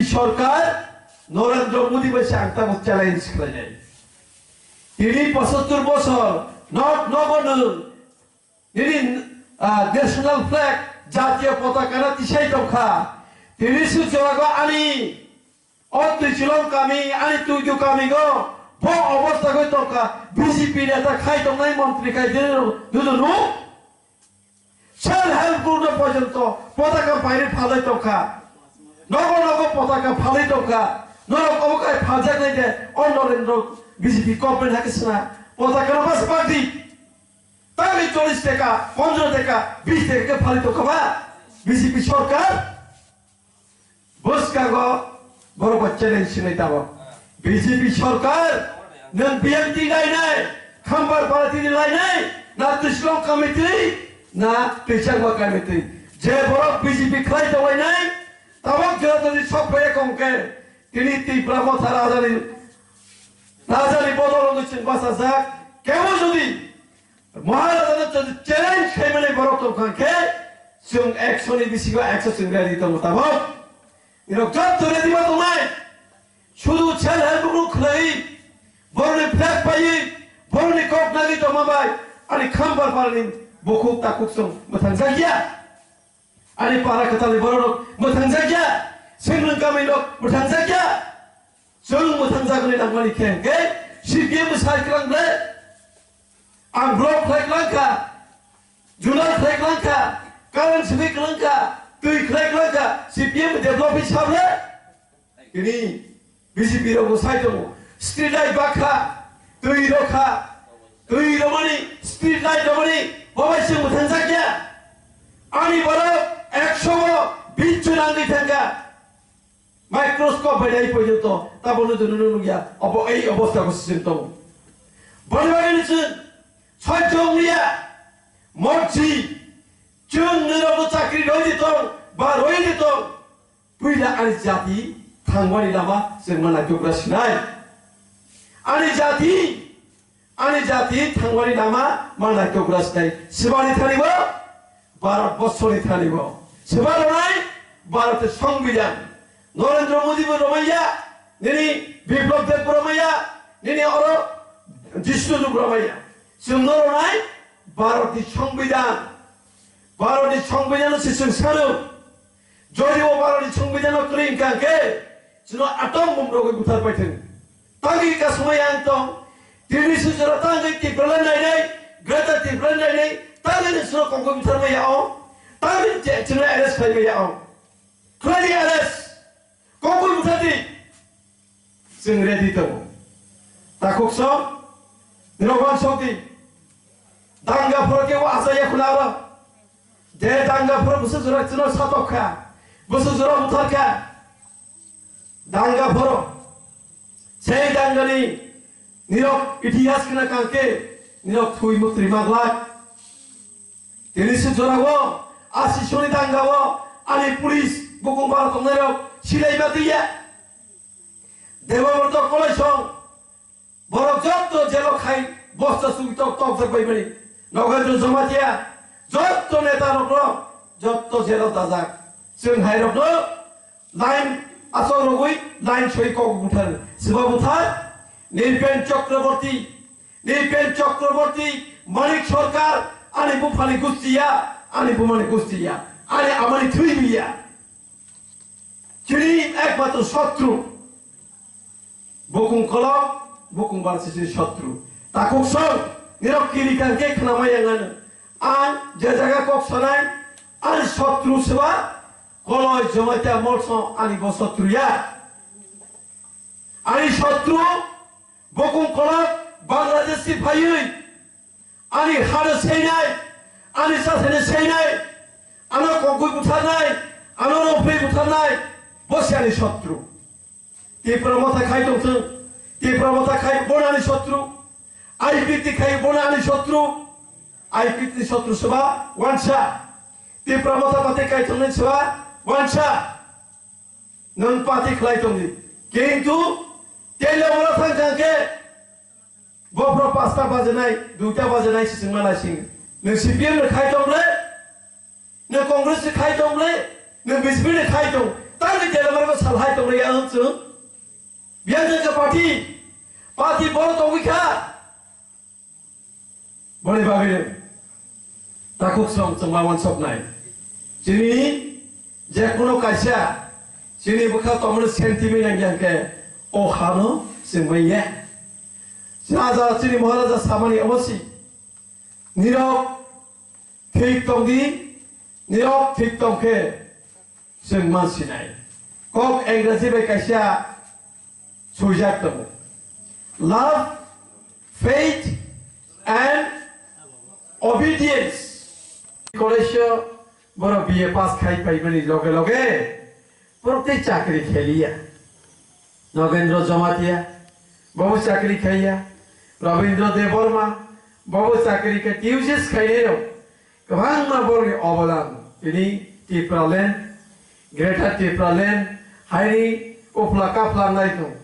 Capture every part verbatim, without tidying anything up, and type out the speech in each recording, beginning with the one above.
Sorkar Narendra Modi bai se ang tamo challenge khlainai. Tini pochattor bosor nok nogo nwng nini, ah, national flag, jatiyo potaka no tisai tongkha. Tini sujora go ani o Twichilong kami, ani Tuidu kami go bo obostha go tongkha. B J P neta khai tongnai montri khai dino dudu nuk. Self help group no porjonto potaka pairi phalai tongkha. Nogo nogo potaka phalai tongkha. Norok obo kai phaljak nai de o Narendra B J P government hakhe sina potaka no bas party. Tangwi chollish teka, pondro teka, bish teka khe phalai tongkha ba B J P sorkar. Bwskango borok bo challenge sinai tabok. B J P sorkar, nwng B M T lainai, Khambar Parati lainai, na Twichilong committee, na Twichangma committee. Je borok B J P khlai tonglainai, tabok jora jodi sok phaiya kongke, tini Tipra Motha Rajani, Rajani bodol wngwi chwng bachajak, kebo jodi Maharajano challenge khaimani borok tongkha khe, chwng ekso ni bisingo ekso chwng ready tongo tabok. Nirok jotto ready ma tongnai. Sudu self help group khlai, boroni flag pai, boroni kok nagi tongma bai, ani Khambar Parani bukhuk takhuk chwng mwthangjakya. Ani para kwtalni bororok mwthangjakya, Sengmung kamirok mwthangjakya. Chwng mwthangjagwi nangmani khe, hwnkhe C P M bwsai kwlang ble. Ang block khlai kwlang kha, zonal khlai kwlang kha, current swngwi kwlang kha, twi khlai kwlang kha, C P M develop hi sable. Tini B J P rok bo sai tongo. Street light bakha, twi rokha, twi romani, street light romani, bo bai chwng mwthangjakya. Ani borok ekso o bish jon nangwi thangkha. Microscope bai nai porjonto, tabo no jono no nukya. Obo ei obostha bo se chwng tongo. Boni bagwi no chwng sojjo wngliya. Morsi, chwng nirok no chakri roi di tong, ba roi di tong. Puila ani jati thangmani lama chwng ma naitokra sinai. Ani jati, ani jati thangmani lama ma naitokra sinai. Swbani thani bo, Bharat borsoni thani bo. Swba rwnai Bharat Songbidan. Narendra Modi bo rwmaiya, nini Biplab Deb bo rwmaiya, nini oro Jishnu bo rwmaiya. Chwng no rwnai Bharat ni Songbidan. Bharat ni Songbidan no se chwng sano. Jodi o Bharat ni Songbidan no kwrwi wngkha khe, chwngno atom bomb rogwi buthar paithwng. Tangwi kasumai ang tong, tini sujora tangwi Tipraland nainai, Greater Tipraland nainai, tangwi ni chwngno kongkwi buthar maya o, tangwi je chwngno arrest khai maya o. Khlai di arrest, kongkwi buthar di. Chwng ready tongo. Takhuk song, nirok wansok di. Danga phoro kebo achaiya khuna aro. Je danga phoro bwswk jora chwngno satok kha, bwswk jora buthar kha. Danga phoro. Sei dangani nirok itihas khna kangke nirok thwi muktri maglak. Tini se jorao asi soni dangao ani police bukung bar tongnairok silai ma twiya. Debabroto Kolaisong, borok jotto jelo khai bosta sugi tok tok jak bai mani. Nogendra Jamatia, jotto neta rokno, jotto jelo dajak. Chwng hai rokno line asok rogwi line soi kok buthar. Siba buthar, Nirpen Chakraborty, Nirpen Chakraborty, Manik Sarkar, ani buphani gusti ya, ani bumani gusti ya, ani amani thwi ya. Chini ekmatro sotru. Bukung kolok, bukung bar sisi sotru. Takhuk song, nirok kiri kangke khnamai yang ano. Ang je jaga kok sanai, ani sotru seba, Koloi Jamatia Motha ani bo sotru ya. Ani sotru, bukung kolok, Bangladesh si phaiwi, ani hano seinai, ani sasani seinai, ano kongkui butharnai, ano romphri butharnai, bo se ani sotru. Tipra Motha khai tongthung, Tipra Motha khai bo ani sotru, I P T khai bo ani sotru, I P T ni sotru seba wansa, Tipra Motha pate khai tongnai seba wansa. Nwng party khlai tongdi. Kintu tei lobora thang thang khe bophro pasta bajenai, duita bajenai sisingma naising. Nwng C P M ni khai tong le, nwng Congress ni khai tong le, nwng B J P ni khai tong. Ta Ani dela mara sal hai tong ya ang chu. Biya jaka party. Party boro tongwi kha. Boni bagwi takhuk song chwngma wansoknai. Chini je kuno kaisa chini bwkha tongmani sentiment nangya khe o hano chwngmaya. Raja chini Maharaja samani omosi. Nirok thik tongdi, nirok thik tongkhe chwng mansinai. Kok Engraji bai kaisa swijak tongo. Love, faith and obedience. College o borok B A pass khai paimani loge loge borok tei chakri kheliya. Nogendra Jamatia, bobo chakri khaiya. Rabindra Debbarma, bobo chakri kha, T U Cs khainai rok. Kwbangma borokni obodan tini Tipraland, Greater Tipraland haini uphla kaphla nai tongo.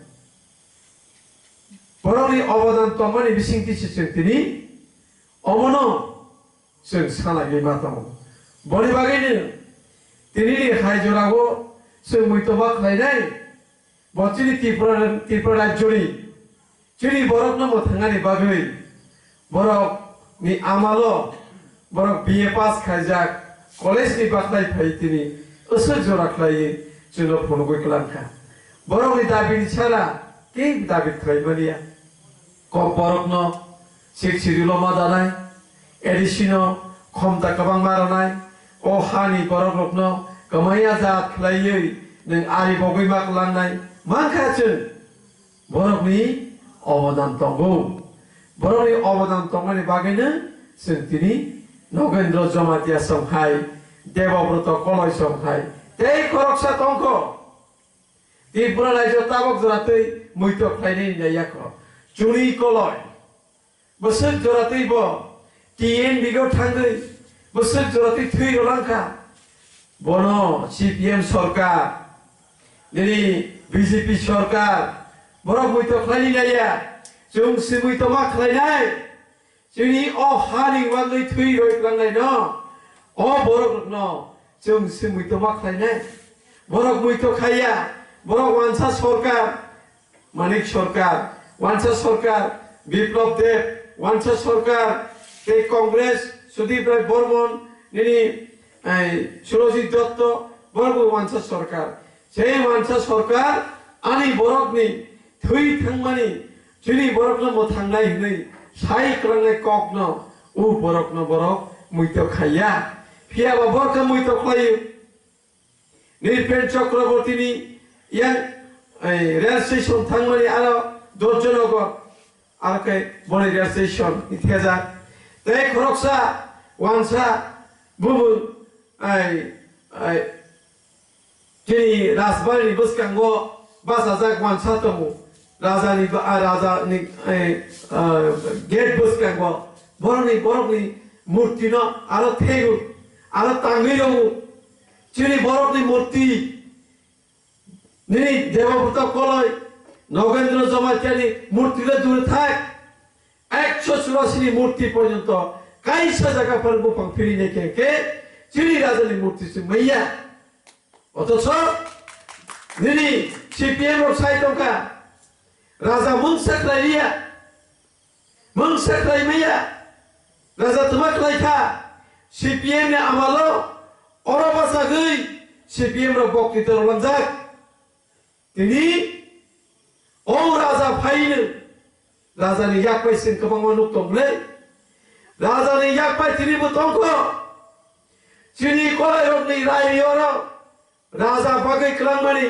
Borokni obodan tongmani bisingtwi se chwng tini omono chwng salaiwi ma tongo. Boni bagwino tinini hai jorao chwng muitu ma khlainai. Bo chini Tripura, Tripura rajyoni chini borokno mwthangani bagwi borokni amalo borok B A pass khaijak, college ni baklai phai tini aswk jora khlaiwi chwngno phunugwi kwlangkha. Borokni dabini sara tei dabi khlai manya. Kokborokno Sixth Schedule-o ma danai, A D C-no khomta kwbangma rwnai, o hani borokrokno kwmaiya jat khlaiwi nwng ari bogwi ma kwlangnai mankha chwng. Borokni obodan tongo. Borokni obodan tongmani bagwino chwng tini Nogendra Jamatia song hai, Debobroto Koloi song hai, tei khoroksa tongkho. Tripura rajyo tabok jora twi muitok khlainai hinwi yako. Chuni Koloi. Bwswk jora twi bo T N B go thangwi bwswk jora twi thwi rwlangkha. Bono C P M sorkar, nini B J P sorkar, borok muitok khlainai ya. Chwng se muitok ma khlainai. Chini o hani wngwi thwi roi twlangnaino, o borokrokno chwng se muitu ma khlainai. Borok muitu khaiya, borok wansa sorkar, Manik Sorkar, wansa sorkar, Biplab Deb, wansa sorkar, tei Congress, Sudip Rai Bormon, nini, eh, Surojit Dotto, borok bo wansa sorkar. Sei wansa sorkar ani borokni thwi thangmani, chini borokno mwthangnai hwnwi sai kwlangnai kokno, o borokno borok muitok khaiya. Phiya ba borok khe muitok khlaio. Nirpen Chakrabortini yang, eh, rail station thangmani aro Dojjonogo, aro khe boni rail station ni thejak. Tei khoroksa wansa bumung, ai, ai, Chini rajbari ni bwskango bachajak wansa tongo. Raja ni ba-, ah, raja ni, eh, ah, gate bwskango borokni, borokni murti no aro thegu, aro tangwi rwo. Chini borokni murti, nini Debobroto Koloi, Nogendra Jamatia ni murti le dure thak. Ekso churasi ni murti porjonto kaisa jaga phano buphang phiri nai khe, khe chini raja ni murti se maya. Othocho nini C P M rok sai tongkha, raja mungsa khlai liya, mungsa khlai maya, raja tuma khlai kha. C P M ni amalo oro bachagwi C P M rok boktwito rwlangjak. Tini o raja phaino, raja ni yak bai chwng kwbangma nuk tong le. Raja ni yak bai tini bo tongkho. Chini korai rok ni rai oro raja bagwi kwlangmani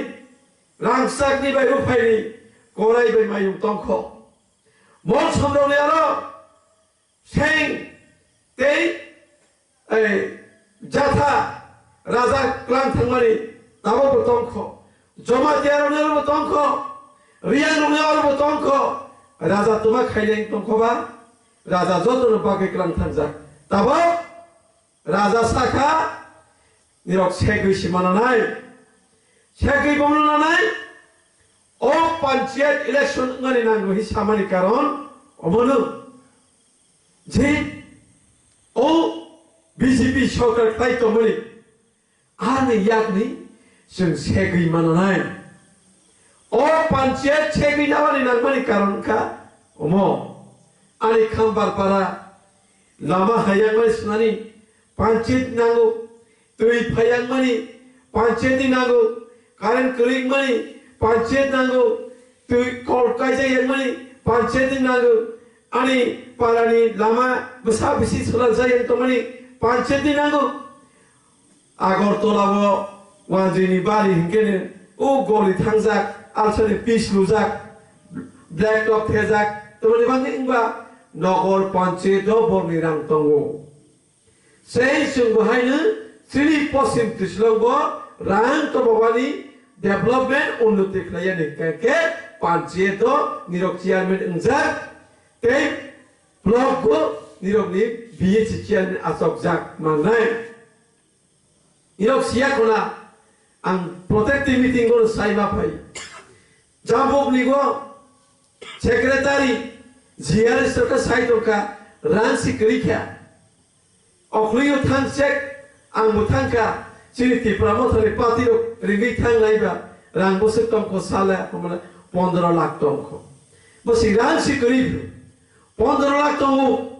rangchak ni bai ruphai ni korai bai mayung tongkho. Mol somrok ni oro Seng tei, eh, Jatha raja klang thangmani tabok bo tongkho. Jamatia rokni oro bo tongkho. Riang rokni oro bo tongkho. Raja tuma khaileng tongkho ba? Raja jotono bagwi klang thangjak. Tabok raja sakha, nirok segwi si mananai. Segwi bono nanai. O panchayat election wngmani nango hi samani karon omono je o B J P sorkar khlai tongmani ani yakni chwng segwi mananai. O panchayat segwi nabani nangmani karon kha omo. Ani Khambar para lama hayangmani swnani panchayat nango, twi phayangmani panchayat ni nango, current kwrwikmani panchayat nango, twi kol kaijak yangmani panchayat ni nango, ani parani lama bwsa bisi swlajak yang tongmani panchayat ni nango. Agartala o wanjwini bari hinkhe o goli thangjak, alsani pitch lujak, black top thejak, tamoni bagwi wngba nogor panchayat o borni rang tongo. Sei chwng bo haino chini Poschim Twislong bo rang tobobani development unnoti khlaiyani hwnkhe panchayat o nirok chairman wngjak tei block o nirokni B H C chairman achokjak mangnai. Nirok siya khuna ang protective meeting o sai ma phai. Jabok ni go secretary G R S ka sai tongka rang si kwrwi kha. Okhliyo thang check ang bo thang kha. Chini Tipra Mothani party rok ringwi thang nai ba rang bwswk tong kho sale hamle pondro lakh tong kho. Bo si rang si kwrwi pondro lakh tongo.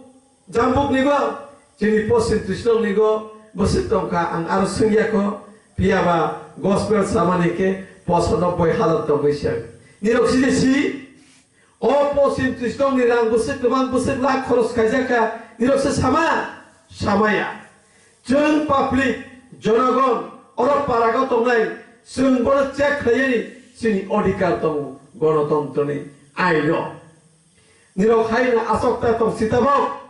Jambuk ni go, chini Poschim Twislong ni go, bwswk tongkha, ang aro swngya kho, phiya ba gospel samani khe poso nobboi hajar tongwi se. Nirok si de si, o Poschim Twislong ni rang bwswk kwbang bwswk lakh khoros khaijak kha, nirok se sama, samaya. Chwng public, jonogon, oro parago tongnai, chwng bono check khlaiyani chini odhikar tongo, gonotontroni aino. Nirok hai na asokta tong sitabok.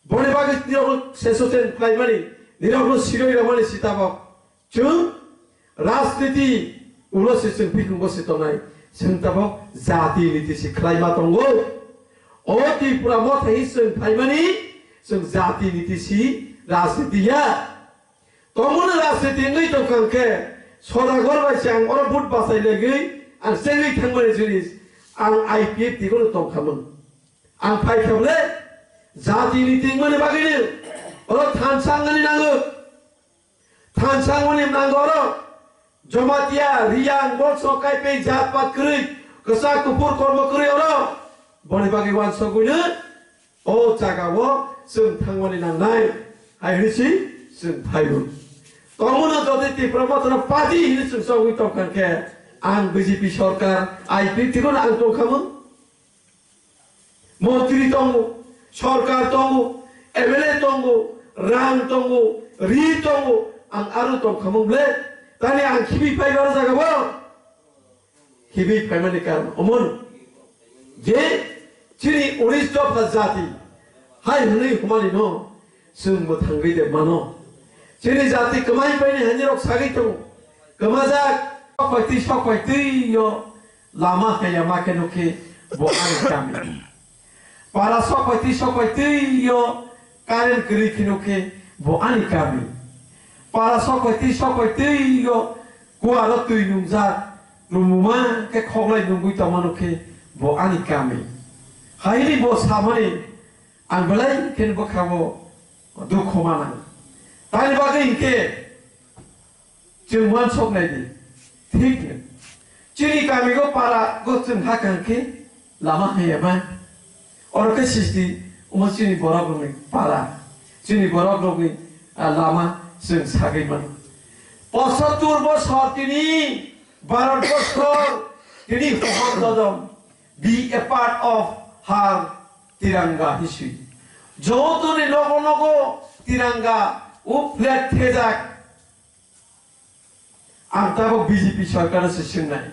Boni bagwi nirok sesosen khlaimani, nirokno siroi ramani sitabok. Chwng rajniti ulo se chwng bikung bo se tongnai. Chwng tabok jati niti se khlaima tongo. O Tripura motha hi chwng phaimani, chwng jati niti si rajniti ya. Tongmani rajniti wngwi tongkha hwnkhe, Sodagar bai se ang oro vote bachai legwi ang chengwi thangmani jinis ang I P F T kono tongkhamung. Ang phaikha bole jati ni tingmani bagwino oro thansa wngmani nango. Thansa wngmani nango oro Jamatia, Riyang, Molso, Kaipei, jat pat kwrwi, kwchak kuphur kormo kwrwi oro. Boni bagwi wansogwino o jagao chwng thangmani nangnai, hai hwnwi si chwng phaibo. Tongmano jodi Tipra Mothano party hwnwi chwng chongwi tongkha khe, ang B J P sorkar, I P F T kono ang tongkhamung. Montri tongo, sorkar tongo, M L A tongo, rang tongo, ri tongo, ang aro tongkhamung ble. Tani ang khibi phai bar jagao. Khibi phaimani karon omo je chini unis dopha jati hai hwnwi humani no chwng bo thangwi de mano. Chini jati kwmai paini hani rok sagwi tongo. Kwmajak sokpaitwi sokpaitwi yo lama haya ma khe nukhe bo ani kami. Para sokpaitwi sokpaitwi yo current kwrwi khe nukhe bo ani kami. Para sokpaitwi sokpaitwi yo kuaro twi nungjak, rumuma khe khoklai nungwi tongmano khe bo ani kami. Haini bo samani ang belai khe bwkhao dukhu manang. Tani bagwi hinkhe chwng uansuk nai di. Thik no. Chini kami go para go chwng hakha hinkhe lama haya ma. Oro khe sisti omo chini borok rokni para. Chini borok rokni, ah, lama chwng sagwi mano. Pochottor bosor tini Bharat bosor tini hohor dodom. Be a part of her Tiranga history. Jotoni nogo nogo Tiranga o flag thejak. Ang tabok B J P sorkar se swngnai.